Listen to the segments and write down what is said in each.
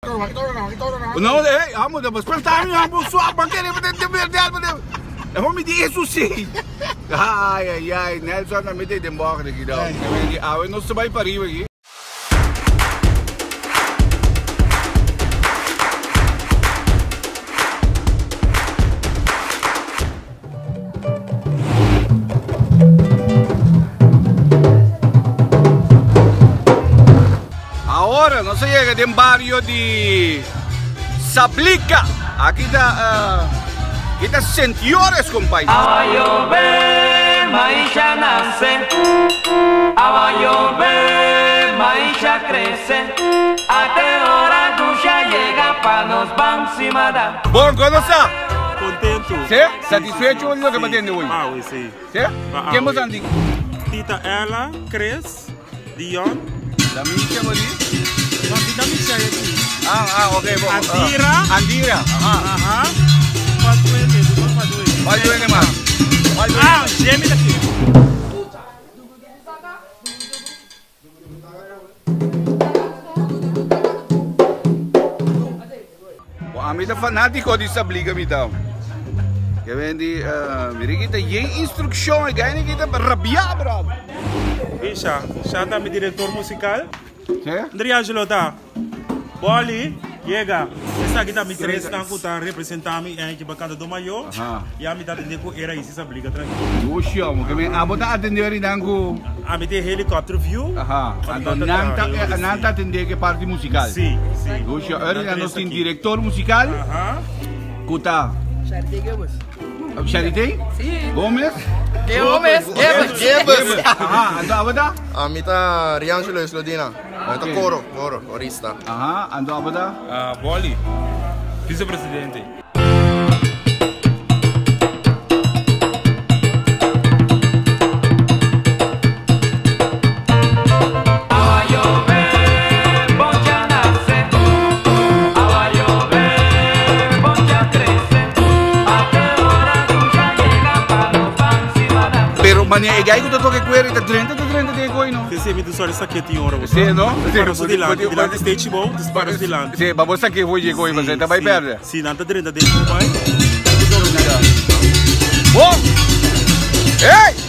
No, hey, amo, de spanta mi amo swap, kere de verdad, de. Homi di eso sí. Ai, ai, ai, Nelson na mete den bocht aqui, da. Ah, no se vai para arriba aqui. Ahora nos a yega den bario di Sablika. Aki ta uh, aki ta Sentiores, compay. Awa yobe, maisha nace. Awa yobe, maisha crece. A te ora dusha llega pa nos ban simada. Bon, ¿cómo está? Contento. ¿Sí? ¿Satisfecho con lo que me atiende hoy? Ah, hoy sí. ¿Sí? Ah, ¿Quién hoy. vos andi? Tita Ella, Chris, Dion. La Micha, Mori. No, Tita Michelle aqui. Ah, ah, ok, bom. Andira. Ah, Andira, ajá. Aham. Quanto é mesmo? Quanto é? Vai doendo mais. Vai doendo. Ah, gêmeo daqui. Bom, a mim tá fanático de sabliga, me dá. Que vem de, mira que tá yen instrução, ganha que tá rabia, bravo. Bicha, já tá meu diretor musical. Sí? André Angelo tá. Boli, chega. Essa aqui tá me três tanco tá representando em que bacana do maior. Aham. E a me tá atendendo com era isso essa briga tranquilo. Oxi, homem, que me a botar atender e dango. A me tem helicóptero view. Aham. Então não tá, não tá atender que parte musical. Sim, sim. Oxi, agora nós tem diretor musical, Aham. Kuta. Charité Gomes. Charité? Sim. Gomes? Gomes. Gomes. Gomes. Aham, então abada? A mi ta Riangelo Slodina. A mi ta Ok. coro, coro, corista. Aham, então abada? Ah, Boli, vice-presidente. Awa yobe, boncha nace. Awa yobe, boncha crece. A te ora dusha llega pa nos ban simada. Pero mané, e gai kuta toque cuero, tá 30, tá 30 de coi, no? Você me deu só essa aqui tem hora. Sim, não? Para o dilante, dilante stage bom, para o dilante. Sim, mas você aqui foi de coi, você tá vai perder. Sim, não tá dentro dentro vai. Bom! Ei!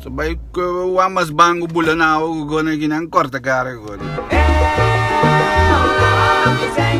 Sabay ko wamas bango bulan na ako gona ginang korta kare ko. Eh, ora mi sei.